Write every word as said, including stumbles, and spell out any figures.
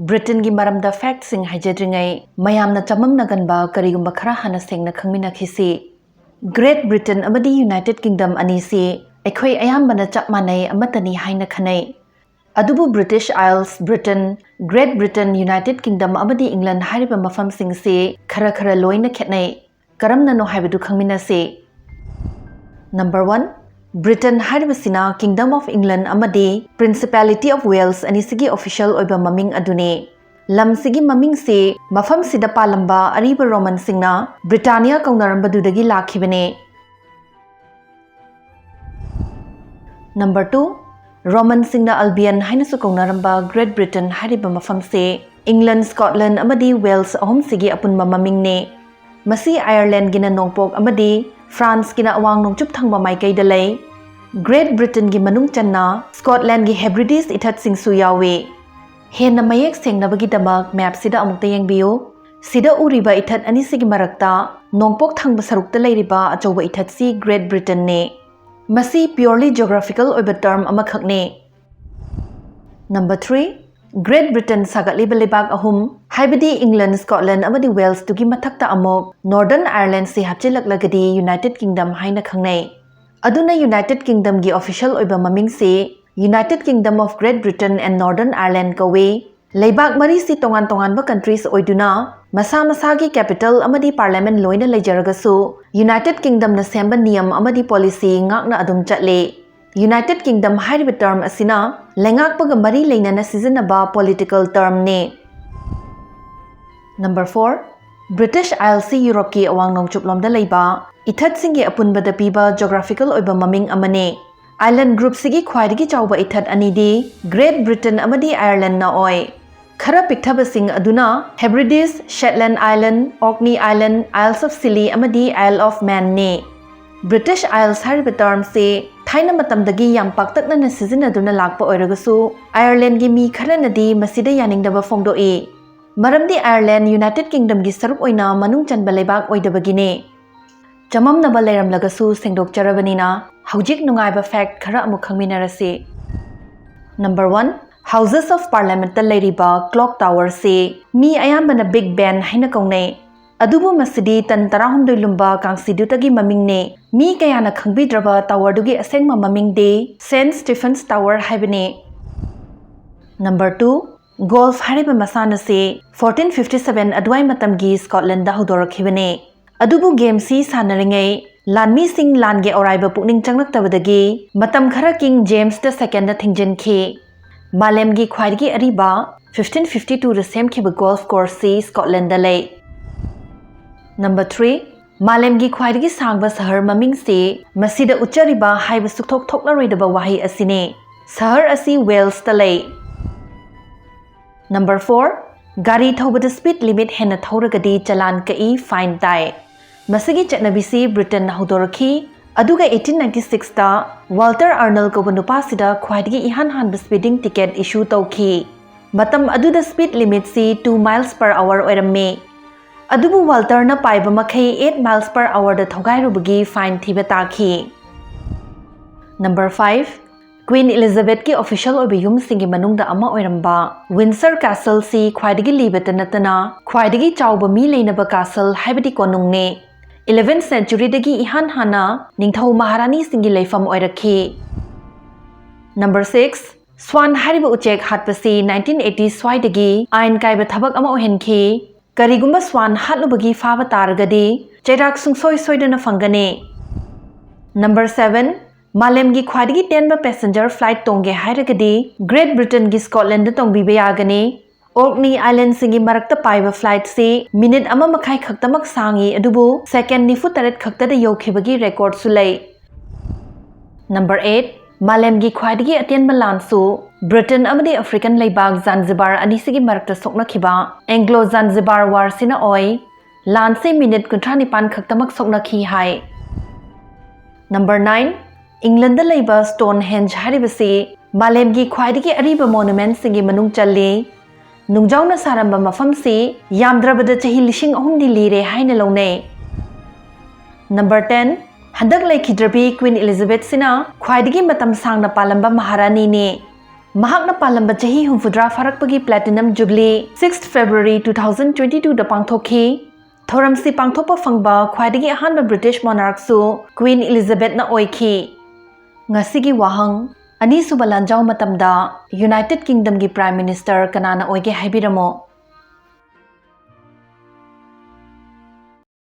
ꯕ꯭ꯔꯤꯇꯦꯟꯒꯤ ꯃꯔꯝꯗ ꯐꯦꯛꯠꯁꯤꯡ ꯍꯥꯏꯖꯗ꯭ꯔꯤꯉꯩ, ꯃꯌꯥꯝꯅ ꯆꯃꯝꯅꯒꯟꯕ ꯀꯔꯤꯒꯨꯝꯕ ꯈꯔ ꯍꯥꯟꯅ ꯁꯦꯡꯅ ꯈꯪꯃꯤꯟꯅꯈꯤꯁꯤ꯫ ꯒ꯭ꯔꯦꯠ ꯕ꯭ꯔꯤꯇꯦꯟ ꯑꯃꯗꯤ ꯌꯨꯅꯥꯏꯇꯦꯗ ꯀꯤꯡꯗꯝ ꯑꯅꯤꯁꯤ ꯑꯩꯈꯣꯏ ꯑꯌꯥꯝꯕꯅ ꯆꯞ ꯃꯥꯟꯅꯩ, ꯑꯃꯠꯇꯅꯤ ꯍꯥꯏꯅ ꯈꯟꯅꯩ꯫ ꯑꯗꯨꯕꯨ British Isles, Britain, Great Britain, United Kingdom ꯑꯃꯗꯤ ꯏꯪꯂꯦꯟꯗ ꯍꯥꯏꯔꯤꯕ ꯃꯐꯝꯁꯤꯡꯁꯤ ꯈꯔ ꯈꯔ ꯂꯣꯏꯅ ꯈꯦꯠꯅꯩ꯫ ꯀꯔꯝꯅꯅꯣ ꯍꯥꯏꯕꯗꯨ ꯈꯪꯃꯤꯟꯅꯁꯤ꯫ ꯅꯝꯕꯔ ꯋꯥꯟ, ꯕ꯭ꯔꯤꯇꯦꯟ ꯍꯥꯏꯔꯤꯕꯁꯤꯅ Kingdom of England ꯑꯃꯗꯤ Principality of Wales ꯑꯅꯤꯁꯤꯒꯤ ꯑꯣꯐꯤꯁꯤꯌꯦꯜ ꯑꯣꯏꯕ ꯃꯃꯤꯡ ꯑꯗꯨꯅꯤ꯫ ꯂꯝꯁꯤꯒꯤ ꯃꯃꯤꯡꯁꯤ ꯃꯐꯝꯁꯤꯗ ꯄꯥꯜꯂꯝꯕ ꯑꯔꯤꯕ ꯔꯣꯃꯟꯁꯤꯡꯅ ꯕ꯭ꯔꯤꯇꯥꯅꯤꯌꯥ ꯀꯧꯅꯔꯝꯕꯗꯨꯗꯒꯤ ꯂꯥꯛꯈꯤꯕꯅꯤ꯫ ꯅꯝꯕꯔ ꯇꯨ, ꯔꯣꯃꯟꯁꯤꯡꯅ ꯑꯜꯕꯤꯌꯟ ꯍꯥꯏꯅꯁꯨ ꯀꯧꯅꯔꯝꯕ ꯒ꯭ꯔꯦꯠ ꯕ꯭ꯔꯤꯇꯦꯟ ꯍꯥꯏꯔꯤꯕ ꯃꯐꯝꯁꯤ ꯏꯪꯂꯦꯟꯗ, ꯁ꯭ꯀꯣꯠꯂꯦꯟꯗ ꯑꯃꯗꯤ ꯋꯦꯜꯁ ꯑꯍꯨꯝꯁꯤꯒꯤ ꯑꯄꯨꯟꯕ ꯃꯃꯤꯡꯅꯤ꯫ ꯃꯁꯤ ꯑꯥꯌꯔꯂꯦꯟꯗꯒꯤꯅ ꯅꯣꯡꯄꯣꯛ ꯑꯃꯗꯤ ꯐ꯭ꯔꯥꯟꯁꯀꯤꯅ ꯑꯋꯥꯡ ꯅꯣꯡꯆꯨꯞ ꯊꯪꯕ ꯃꯥꯏꯀꯩꯗ ꯂꯩ꯫ ꯒ꯭ꯔꯦꯠ ꯕ꯭ꯔꯤꯇꯦꯟꯒꯤ ꯃꯅꯨꯡ ꯆꯟꯅ ꯁ꯭ꯀꯣꯠꯂꯦꯟꯗꯒꯤ ꯍꯦꯕ꯭ꯔꯤꯗꯤꯁ ꯏꯊꯠꯁꯤꯡꯁꯨ ꯌꯥꯎꯏ꯫ ꯍꯦꯟꯅ ꯃꯌꯦꯛ ꯁꯦꯡꯅꯕꯒꯤꯗꯃꯛ ꯃꯦꯞꯁꯤꯗ ꯑꯃꯨꯛꯇ ꯌꯦꯡꯕꯤꯌꯨ꯫ ꯁꯤꯗ ꯎꯔꯤꯕ ꯏꯊꯠ ꯑꯅꯤꯁꯤꯒꯤ ꯃꯔꯛꯇ ꯅꯣꯡꯄꯣꯛ ꯊꯪꯕ ꯁꯔꯨꯛꯇ ꯂꯩꯔꯤꯕ ꯑꯆꯧꯕ ꯏꯊꯠꯁꯤ ꯒ꯭ꯔꯦꯠ ꯕ꯭ꯔꯤꯇꯦꯟꯅꯤ꯫ ꯃꯁꯤ ꯄ꯭ꯌꯣꯔꯂꯤ ꯖꯤꯑꯣꯒ꯭ꯔꯥꯐꯤꯀꯦꯜ ꯑꯣꯏꯕ ꯇꯔꯝ ꯑꯃꯈꯛꯅꯤ꯫ ꯅꯝꯕꯔ ꯊ꯭ꯔꯤ, ꯒ꯭ꯔꯦꯠ ꯕ꯭ꯔꯤꯇꯦꯟ ꯁꯥꯒꯠꯂꯤꯕ ꯂꯩꯕꯥꯛ ꯑꯍꯨꯝ, ꯍꯥꯏꯕꯗꯤ ꯏꯪꯂꯦꯟꯗ, ꯁ꯭ꯀꯣꯠꯂꯦꯟꯗ ꯑꯃꯗꯤ ꯋꯦꯜꯁꯇꯨꯒꯤ ꯃꯊꯛꯇ ꯑꯃꯨꯛ ꯅꯣꯔꯗꯔꯟ ꯑꯥꯌꯔꯂꯦꯟꯗꯁꯤ ꯍꯥꯞꯆꯤꯜꯂꯛꯂꯒꯗꯤ ꯌꯨꯅꯥꯏꯇꯦꯗ ꯀꯤꯡꯗꯝ ꯍꯥꯏꯅ ꯈꯪꯅꯩ꯫ ꯑꯗꯨꯅ ꯌꯨꯅꯥꯏꯇꯦꯗ ꯀꯤꯡꯗꯝꯒꯤ ꯑꯣꯐꯤꯁꯤꯌꯦꯜ ꯑꯣꯏꯕ ꯃꯃꯤꯡꯁꯤ United Kingdom of Great Britain and Northern Ireland ꯀꯧꯏ꯫ ꯂꯩꯕꯥꯛ ꯃꯔꯤꯁꯤ ꯇꯣꯉꯥꯟ ꯇꯣꯉꯥꯟꯕ ꯀꯟꯇ꯭ꯔꯤꯁ ꯑꯣꯏꯗꯨꯅ ꯃꯁꯥ ꯃꯁꯥꯒꯤ ꯀꯦꯄꯤꯇꯦꯜ ꯑꯃꯗꯤ ꯄꯥꯔꯂꯤꯌꯥꯃꯦꯟ ꯂꯣꯏꯅ ꯂꯩꯖꯔꯒꯁꯨ ꯌꯨꯅꯥꯏꯇꯦꯗ ꯀꯤꯡꯗꯝꯅ ꯁꯦꯝꯕ ꯅꯤꯌꯝ ꯑꯃꯗꯤ ꯄꯣꯂꯤꯁꯤ ꯉꯥꯛꯅ ꯑꯗꯨꯝ ꯆꯠꯂꯤ꯫ ꯌꯨꯅꯥꯏꯇꯦꯗ ꯀꯤꯡꯗꯝ ꯍꯥꯏꯔꯤꯕ ꯇꯔꯝ ꯑꯁꯤꯅ ꯂꯩꯉꯥꯛꯄꯒ ꯃꯔꯤ ꯂꯩꯅꯅ ꯁꯤꯖꯤꯟꯅꯕ ꯄꯣꯂꯤꯇꯤꯀꯦꯜ ꯇꯔꯝꯅꯤ꯫ ꯅꯝꯕꯔ ꯐꯣꯔ, ꯕ꯭ꯔꯤꯇꯤꯁ ꯑꯥꯏꯜꯁꯤ ꯌꯨꯔꯣꯞꯀꯤ ꯑꯋꯥꯡ ꯅꯣꯡꯆꯨꯞꯂꯣꯝꯗ ꯂꯩꯕ ꯏꯊꯠꯁꯤꯡꯒꯤ ꯑꯄꯨꯟꯕꯗ ꯄꯤꯕ ꯖꯤꯑꯣꯒ꯭ꯔꯥꯐꯤꯀꯦꯜ ꯑꯣꯏꯕ ꯃꯃꯤꯡ ꯑꯃꯅꯤ꯫ ꯑꯥꯏꯂꯦꯟꯗ ꯒ꯭ꯔꯨꯞꯁꯤꯒꯤ ꯈ꯭ꯋꯥꯏꯗꯒꯤ ꯆꯥꯎꯕ ꯏꯊꯠ ꯑꯅꯤꯗꯤ ꯒ꯭ꯔꯦꯠ ꯕ꯭ꯔꯤꯇꯦꯟ ꯑꯃꯗꯤ ꯑꯥꯌꯔꯂꯦꯟꯗꯅ ꯑꯣꯏ꯫ ꯈꯔ ꯄꯤꯛꯊꯕꯁꯤꯡ ꯑꯗꯨꯅ Hebrides, Shetland island, Orkney island, Isles of Scilly ꯑꯃꯗꯤ Isle of Manꯅꯤ꯫ ꯕ꯭ꯔꯤꯇꯤꯁ ꯑꯥꯏꯜꯁ ꯍꯥꯏꯔꯤꯕ ꯇꯔꯝꯁꯤ ꯊꯥꯏꯅ ꯃꯇꯝꯗꯒꯤ ꯌꯥꯝ ꯄꯥꯛꯇꯛꯅꯅ ꯁꯤꯖꯤꯟꯅꯗꯨꯅ ꯂꯥꯛꯄ ꯑꯣꯏꯔꯒꯁꯨ, ꯑꯥꯌꯔꯂꯦꯟꯗꯒꯤ ꯃꯤ ꯈꯔꯅꯗꯤ ꯃꯁꯤꯗ ꯌꯥꯅꯤꯡꯗꯕ ꯐꯣꯡꯗꯣꯛꯏ꯫ ꯃꯔꯝꯗꯤ ꯑꯥꯌꯔꯂꯦꯟꯗ ꯌꯨꯅꯥꯏꯇꯦꯗ ꯀꯤꯡꯗꯝꯒꯤ ꯁꯔꯨꯛ ꯑꯣꯏꯅ ꯃꯅꯨꯡ ꯆꯟꯕ ꯂꯩꯕꯥꯛ ꯑꯣꯏꯗꯕꯒꯤꯅꯤ꯫ ꯆꯃꯝꯅꯕ ꯂꯩꯔꯝꯂꯒꯁꯨ ꯁꯦꯡꯗꯣꯛꯆꯔꯕꯅꯤꯅ, ꯍꯧꯖꯤꯛ ꯅꯨꯡꯉꯥꯏꯕ ꯐꯦꯛꯠ ꯈꯔ ꯑꯃꯨꯛ ꯈꯪꯃꯤꯟꯅꯔꯁꯤ꯫ Number one, Houses of Parliament ꯇ ꯂꯩꯔꯤꯕ clock tower ꯁꯤ ꯃꯤ ꯑꯌꯥꯝꯕꯅ Big Ben ꯍꯥꯏꯅ ꯀꯧꯅꯩ꯫ ꯑꯗꯨꯕꯨ ꯃꯁꯤꯗꯤ ꯇꯟ ꯇꯔꯥꯍꯨꯝꯗꯣꯏ ꯂꯨꯝꯕ ꯀꯥꯡꯁꯤꯗꯨꯇꯒꯤ ꯃꯃꯤꯡꯅꯤ꯫ ꯃꯤ ꯀꯌꯥꯅ ꯈꯪꯕꯤꯗ꯭ꯔꯕ tower ꯗꯨꯒꯤ ꯑꯁꯦꯡꯕ ꯃꯃꯤꯡꯗꯤ Saint Stephen's Tower ꯍꯥꯏꯕꯅꯤ꯫ Number two, golf ꯍꯥꯏꯔꯤꯕ ꯃꯁꯥꯟꯅꯁꯤ fourteen fifty seven ꯑꯗꯨꯋꯥꯏ ꯃꯇꯝꯒꯤ Scotland ꯗ ꯍꯧꯗꯣꯔꯛꯈꯤꯕꯅꯤ꯫ ꯑꯗꯨꯕꯨ game ꯁꯤ ꯁꯥꯟꯅꯔꯤꯉꯩ ꯂꯥꯟꯃꯤꯁꯤꯡ ꯂꯥꯟꯒꯤ ꯑꯧꯔꯥꯏꯕ ꯄꯨꯛꯅꯤꯡ ꯆꯪꯂꯛꯇꯕꯗꯒꯤ ꯃꯇꯝ ꯈꯔ King James the Second ꯅ ꯊꯤꯡꯖꯤꯟꯈꯤ꯫ ꯃꯥꯂꯦꯝꯒꯤ ꯈ꯭ꯋꯥꯏꯗꯒꯤ ꯑꯔꯤꯕ fifteen fifty two ꯗ ꯁꯦꯝꯈꯤꯕ golf course ꯁꯤ Scotland ꯗ ꯂꯩ꯫ Number three, ꯃꯥꯂꯦꯝꯒꯤ ꯈ꯭ꯋꯥꯏꯗꯒꯤ ꯁꯥꯡꯕ ꯁꯍꯔ ꯃꯃꯤꯡꯁꯤ ꯃꯁꯤꯗ ꯎꯠꯆꯔꯤꯕ ꯍꯥꯏꯕ ꯁꯨꯛꯊꯣꯛ ꯊꯣꯛꯂꯔꯣꯏꯗꯕ ꯋꯥꯍꯩ ꯑꯁꯤꯅꯤ꯫ ꯁꯍꯔ ꯑꯁꯤ Wales ꯇ ꯂꯩ꯫ Number four, ꯒꯥꯔꯤ ꯊꯧꯕꯗ speed limit ꯍꯦꯟꯅ ꯊꯧꯔꯒꯗꯤ ꯆꯂꯥꯟ ꯀꯛꯏ, fine ꯇꯥꯏ꯫ ꯃꯁꯤꯒꯤ ꯆꯠꯅꯕꯤꯁꯤ Britain ꯅ ꯍꯧꯗꯣꯔꯛꯈꯤ, ꯑꯗꯨꯒ eighteen ninety six ꯇ Walter Arnold ꯀꯧꯕ ꯅꯨꯄꯥꯁꯤꯗ ꯈ꯭ꯋꯥꯏꯗꯒꯤ ꯏꯍꯥꯟ ꯍꯥꯟꯕ speeding ticket issue ꯇꯧꯈꯤ꯫ ꯃꯇꯝ ꯑꯗꯨꯗ speed limit ꯁꯤ two miles per hour ꯑꯣꯏꯔꯝꯃꯤ꯫ ꯑꯗꯨꯕꯨ Walter ꯅ ꯄꯥꯏꯕ ꯃꯈꯩ eight miles per hour ꯗ ꯊꯧꯒꯥꯏꯔꯨꯕꯒꯤ fine ꯊꯤꯕ ꯇꯥꯈꯤ꯫ Number five, Queen Elizabeth ꯀꯤ official ꯑꯣꯏꯕ ꯌꯨꯝꯁꯤꯡꯒꯤ ꯃꯅꯨꯡꯗ ꯑꯃ ꯑꯣꯏꯔꯝꯕ Windsor Castle ꯁꯤ ꯈ꯭ꯋꯥꯏꯗꯒꯤ ꯂꯤꯕꯇ ꯅꯠꯇꯅ ꯈ꯭ꯋꯥꯏꯗꯒꯤ ꯆꯥꯎꯕ ꯃꯤ ꯂꯩꯅꯕ castle ꯍꯥꯏꯕꯗꯤ ꯀꯣꯅꯨꯡꯅꯤ꯫ Eleventh century ꯗꯒꯤ ꯏꯍꯥꯟ ꯍꯥꯟꯅ ꯅꯤꯡꯊꯧ ꯃꯍꯥꯔꯥꯅꯤꯁꯤꯡꯒꯤ ꯂꯩꯐꯝ ꯑꯣꯏꯔꯛꯈꯤ꯫ Number six, swan ꯍꯥꯏꯔꯤꯕ ꯎꯆꯦꯛ ꯍꯥꯠꯄꯁꯤ nineteen eighty ꯁ꯭ꯋꯥꯏꯗꯒꯤ ꯑꯥꯏꯟ ꯀꯥꯏꯕ ꯊꯕꯛ ꯑꯃ ꯑꯣꯏꯍꯟꯈꯤ꯫ ꯀꯔꯤꯒꯨꯝꯕ swan ꯍꯥꯠꯂꯨꯕꯒꯤ ꯐꯥꯕ ꯇꯥꯔꯒꯗꯤ ꯆꯩꯔꯥꯛ ꯁꯨꯡꯁꯣꯏ ꯁꯣꯏꯗꯅ ꯐꯪꯒꯅꯤ꯫ Number seven, ꯃꯥꯂꯦꯝꯒꯤ ꯈ꯭ꯋꯥꯏꯗꯒꯤ ꯇꯦꯟꯕ passenger flight ꯇꯣꯡꯒꯦ ꯍꯥꯏꯔꯒꯗꯤ Great Britain ꯒꯤ Scotland ꯗ ꯇꯣꯡꯕꯤꯕ ꯌꯥꯒꯅꯤ꯫ Orkney Island ꯁꯤꯡꯒꯤ ꯃꯔꯛꯇ ꯄꯥꯏꯕ flight ꯁꯤ minute ꯑꯃ ꯃꯈꯥꯏ ꯈꯛꯇꯃꯛ ꯁꯥꯡꯉꯤ, ꯑꯗꯨꯕꯨ second ꯅꯤꯐꯨ ꯇꯔꯦꯠ ꯈꯛꯇꯗ ꯌꯧꯈꯤꯕꯒꯤ record ꯁꯨ ꯂꯩ꯫ Number eight, ꯃꯥꯂꯦꯝꯒꯤ ꯈ꯭ꯋꯥꯏꯗꯒꯤ ꯑꯇꯦꯟꯕ ꯂꯥꯟꯁꯨ Britain ꯑꯃꯗꯤ African ꯂꯩꯕꯥꯛ Zanzibar ꯑꯅꯤꯁꯤꯒꯤ ꯃꯔꯛꯇ ꯁꯣꯛꯅꯈꯤꯕ Anglo Zanzibar War ꯁꯤꯅ ꯑꯣꯏ꯫ ꯂꯥꯟꯁꯤ minute ꯀꯨꯟꯊ꯭ꯔꯥ ꯅꯤꯄꯥꯟ ꯈꯛꯇꯃꯛ ꯁꯣꯛꯅꯈꯤ ꯍꯥꯏ꯫ Number nine, England ꯗ ꯂꯩꯕ Stonehenge ꯍꯥꯏꯔꯤꯕꯁꯤ ꯃꯥꯂꯦꯝꯒꯤ ꯈ꯭ꯋꯥꯏꯗꯒꯤ ꯑꯔꯤꯕ monument ꯁꯤꯡꯒꯤ ꯃꯅꯨꯡ ꯆꯜꯂꯤ꯫ ꯅꯨꯡꯖꯥꯎꯅ ꯁꯥꯔꯝꯕ ꯃꯐꯝꯁꯤ ꯌꯥꯝꯗ꯭ꯔꯕꯗ ꯆꯍꯤ ꯂꯤꯁꯤꯡ ꯑꯍꯨꯝꯗꯤ ꯂꯤꯔꯦ ꯍꯥꯏꯅ ꯂꯧꯅꯩ꯫ Number ten, ꯍꯟꯗꯛ ꯂꯩꯈꯤꯗ꯭ꯔꯕꯤ Queen Elizabeth ꯁꯤꯅ ꯈ꯭ꯋꯥꯏꯗꯒꯤ ꯃꯇꯝ ꯁꯥꯡꯅ ꯄꯥꯜꯂꯝꯕ ꯃꯍꯥꯔꯥꯅꯤꯅꯤ꯫ ꯃꯍꯥꯛꯅ ꯄꯥꯜꯂꯝꯕ ꯆꯍꯤ ꯍꯨꯝꯐꯨꯇꯔꯥ ꯐꯥꯔꯛꯄꯒꯤ Platinum Jubilee sixth February two thousand twenty twoꯗ ꯄꯥꯡꯊꯣꯛꯈꯤ꯫ ꯊꯧꯔꯝꯁꯤ ꯄꯥꯡꯊꯣꯛꯄ ꯐꯪꯕ ꯈ꯭ꯋꯥꯏꯗꯒꯤ ꯑꯍꯥꯟꯕ British monarchꯁꯨ Queen Elizabethꯅ ꯑꯣꯏꯈꯤ꯫ ꯉꯁꯤꯒꯤ ꯋꯥꯍꯪ: ꯑꯅꯤꯁꯨꯕ ꯂꯥꯟꯖꯥꯎ ꯃꯇꯝꯗ United Kingdomꯒꯤ Prime Minister ꯀꯅꯥꯅ ꯑꯣꯏꯒꯦ ꯍꯥꯏꯕꯤꯔꯝꯃꯣ꯫